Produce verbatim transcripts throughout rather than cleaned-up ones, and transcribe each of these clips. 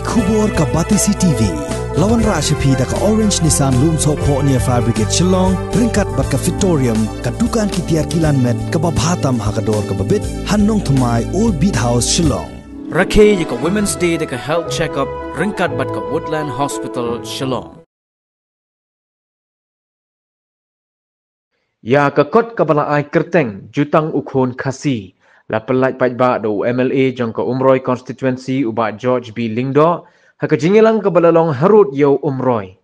Khubor ka Batesi T V. La wanrah sha phi da ka Orange Nissan Lumsohphoh near Fire Brigade Shillong, ryngkat bad ka Victorium, ka dukan ki tiar kilan met kaba bha tam ha ka dor kaba bit, ha Nongthymmai, Old Beat House, Shillong. Rakhe ïa ka Women's Day da ka health check-up ryngkat bad ka Woodland Hospital, Shillong. Ïa ka kot kaba la ai kyrteng Jutang u Khun Khasi, la pyllait paidbah da u M L A jong ka Umroi Constituency, u Bah George B Lyngdoh, ha ka jingïalang kaba la long harud ïa u Umroi.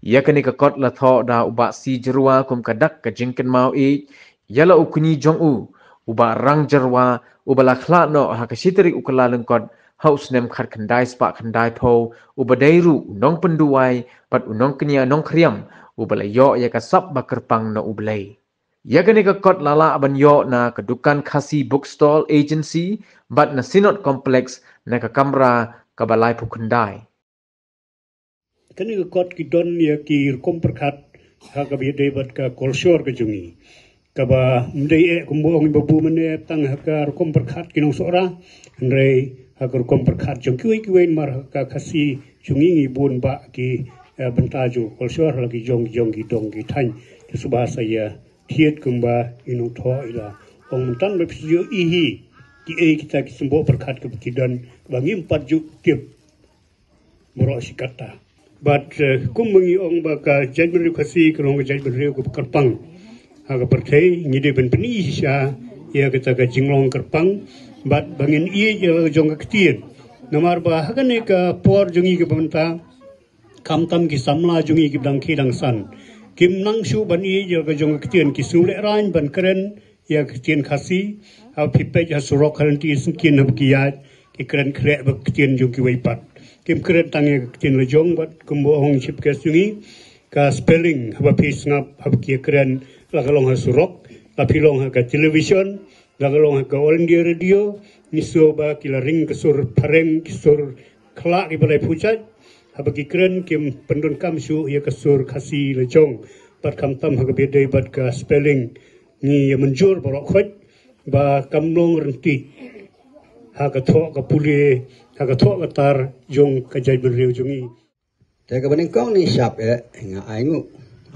Ïa kane ka kot la thoh da u Bah C Jyrwa kum ka dak ka jingkynmaw ïeit ïa la u kñi jong u, u Bah Rang Jyrwa, uba la khlad noh ha ka shi tarik u Kyllalyngkot ha u snem khatkhyndai spah khyndaiphew, uba dei ruh u nongpynduwai bad u nongkñia nongkhriam, uba la ïoh ïa ka sap ba kyrpang na U Blei. Ïa kane ka kot la lah ban ïoh na ka dukan Khasi Bookstall Agency bad na Synod Complex na ka kamra kaba laiphew khyndai. Kane ka kot ki don ïa ki rukom pyrkhat ha kaba ïadei bad ka kolshor ka jong ngi. Kaba ym dei eh kumba ong i Babu mynne tang ha ka rukom pyrkhat ki nong Sohra, hynrei ha ka rukom pyrkhat jong kiwei kiwei, namar ha ka Khasi jong ngi ngi bun bah ki, eh, bynta jong ka kolshor, la ki jong, jong ki dong ki thaiñ. Te shuwa sa ïa thied kumba i nongthoh i la ong mynta, ba phi ju i hi kiei kita ki symboh pyrkhat kaba ki don, ba ngim pat ju tip baroh shi katta. Bad, eh, kumba ngi ong ba ka jaitbynriew Khasi ka long ka jaitbynriew kaba kyrpang ha ka pyrthei, ngi dei ban pyni shisha ïa kata ka jinglong kyrpang, bad ba ngin ïeit ïa la ka jong ka ktien. Namar ba ha kane ka por jong ngi kaba mynta, khamtam ki samla jong ngi kiba dang khie dang san, kim nang shuh ban ïeit ïa la ka jong ka ktien, ki shu lehraiñ ban kren ïa ka ktien Khasi. Haba phi peit ha surok ha lynti syngkien haba ki ïaid, ki kren khreh bad ka ktien jong kiwei pat. Kim kren tang ïa ka ktien la jong, bad kumba ong chief guest jong ngi, ka spelling, haba phi sngap haba ki ïakren, la ka long ha surok, la phi long ha ka television, la ka long ha ka All India Radio, ngi sngew ba ki la ring ka sur phareng, ki sur khlah kiba laiphew jait. Haba ki kren kim pyndonkam shuh ïa ka sur Khasi la jong. Bad khamtam ha kaba ïadei bad ka spelling, ngi ïa mynjur baroh khoit ba kam long ryntih ha ka thoh ka pule, ha ka thoh ka tar jong ka jaitbynriew jong ngi. Te kaba nyngkong ngi shap eh, nga ai nguh,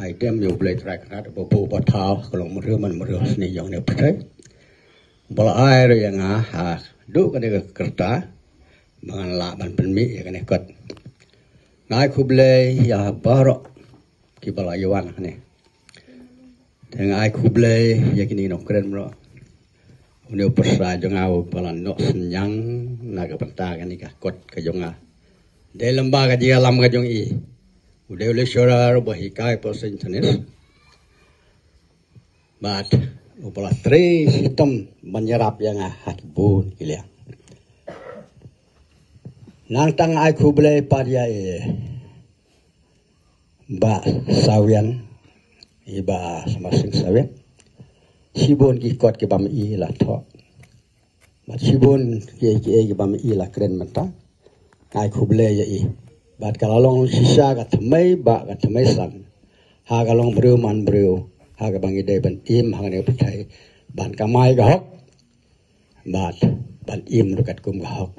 ai dem ïa U Blei Trai Kynrad, ba bun ba thaw ka long mriew man mriew sni jong ne pyrthei, ba la ai ruh ïa nga haduh kane ka rta ba ngan lah ban pynmih ïa kane kot. Nga ai khublei ïa baroh kiba la ïa wan hangne. Te nga ai khublei ïa kine ki nongkren baroh. Une u pyrsa jong nga uba la noh synñiang na ka bynta kane ka kot ka jong nga. Dei lem bad ka jingïalam ka jong i. U dei u lecturer uba hikai por Saint Anthony's. Bad uba la trei shitom ban ïarap ïa nga ha ki bun ki liang. Nangta nga ai khublei pat ïa i Bah Sawian, i Bah Smasing Sawian. Shibun ki kot kiba ma i la thoh. Bad shibun ki, ki, kiba ma i la kren mynta. Nga ai khublei ïa i. Bad ka la long shisha ka thymmei bah ka thymmei san ha ka long briew man briew ha kaba ngi dei ban im ha kane ka pyrthei, ban kamai ka hok bad ban im ruh katkum ka hok.